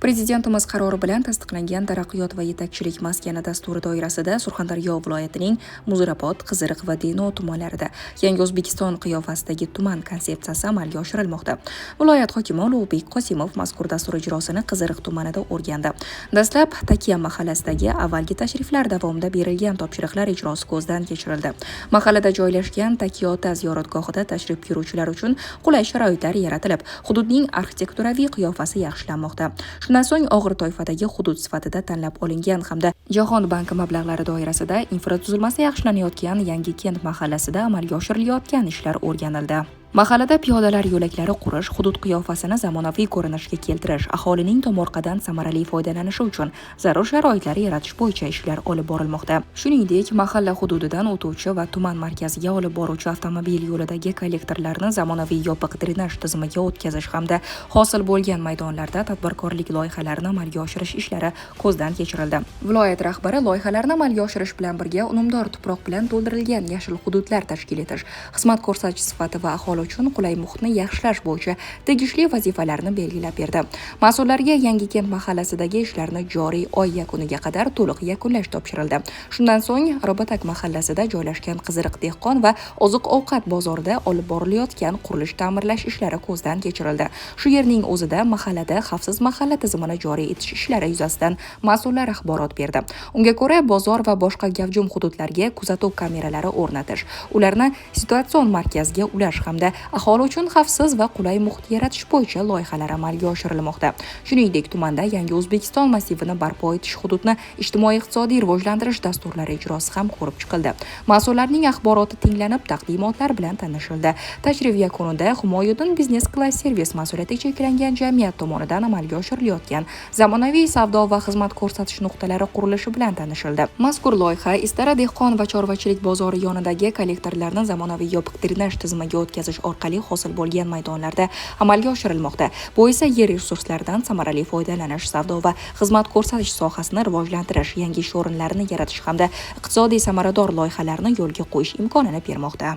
Prezidentimiz qarori bilan tasdiqlangan Taraqqiyot va yetakchilik maskani dasturi doirasida Surxondaryo viloyatining Muzrabot, Qiziriq va Denov tumanlarida Yangi O'zbekiston qiyofasidagi tuman konsepsiyasi amalga oshirilmoqda. Viloyat hokimi Ulug'bek Qosimov mazkur dastur ijrosini Qiziriq tumanida o'rgandi. Dastlab Takya mahallasidagi avvalgi tashriflar davomida berilgan topshiriqlar ijrosi ko'zdan kechirildi. Mahallada joylashgan Takiyota ziyoratgohida tashrif buyuruvchilar uchun qulay sharoitlar yaratilib, hududning arxitekturaviy qiyofasi yaxshilanmoqda. Shundan so'ng og'ir toifadagi hudud sifatida tanlab olingan hamda Jahon banki mablag'lari doirasida infratuzilmasi yaxshilanayotgan Yangikent mahallasida amalga oshirilayotgan ishlar o'rganildi. Mahallada piyodalar yo'laklari qurish, hudud qiyofasini zamonaviy ko'rinishga keltirish, aholining tomorqadan samarali foydalanishi uchun zarur sharoitlar yaratish bo'yicha ishlar olib borilmoqda. Shuningdek, mahalla hududidan o'tuvchi va tuman markaziga olib boruvchi avtomobil yo'lidagi kollektorlarni zamonaviy yopiq drenaj tizimiga o'tkazish hamda hosil bo'lgan maydonlarda tadbirkorlik loyihalarini amalga oshirish ishlari ko'zdan kechirildi. Viloyat rahbari loyihalarni amalga oshirish bilan birga unumdor tuproq bilan to'ldirilgan yashil hududlar tashkil etish, xizmat ko'rsatish sifati va aholi uchun qulay muhitni yaxshilash bo'yicha tegishli vazifalarni belgilab berdi. Mas'ullarga Yangikent mahallasidagi ishlarni joriy oy yakuniga qadar to'liq yakunlash topshirildi. Shundan so'ng Robatak mahallasida joylashgan Qiziriq dehqon va oziq-ovqat bozorida olib borilayotgan qurilish ta'mirlash ishlari ko'zdan kechirildi. Shu yerning o'zida mahallada xavfsiz mahalla tizimini joriy etish ishlari yuzasidan mas'ullar axborot berdi. Unga ko'ra, bozor va boshqa gavjum hududlarga kuzatuv kameralari o'rnatish, ularni situatsion markazga ulash hamda aholi uchun xavfsiz va qulay muhit yaratish bo'yicha loyihalar amalga oshirilmoqda. Shuningdek, tumanda Yangi O'zbekiston massivini barpo etish, hududni ijtimoiy-iqtisodiy rivojlantirish dasturlari ijrosi ham ko'rib chiqildi. Mas'ullarning axboroti tinglanib, taqdimotlar bilan tanishildi. Tashrif yakunida Humoyuddin Biznes Class Servis mas'uliyati cheklangan jamiyat tomonidan amalga oshirilayotgan zamonaviy savdo va xizmat ko'rsatish nuqtalari qurilishi bilan tanishildi. Mazkur loyiha Istara dehqon va chorvachilik bozori yonidagi kollektorlarni zamonaviy yopiq drenaj tizimiga o'tkazish orqali hosil bo'lgan maydonlarda amalga oshirilmoqda. Bu esa yer resurslaridan samarali foydalanish, savdo va xizmat ko'rsatish sohasini rivojlantirish, yangi ish o'rinlarini yaratish hamda iqtisodiy samarador loyihalarni yo'lga qo'yish imkonini bermoqda.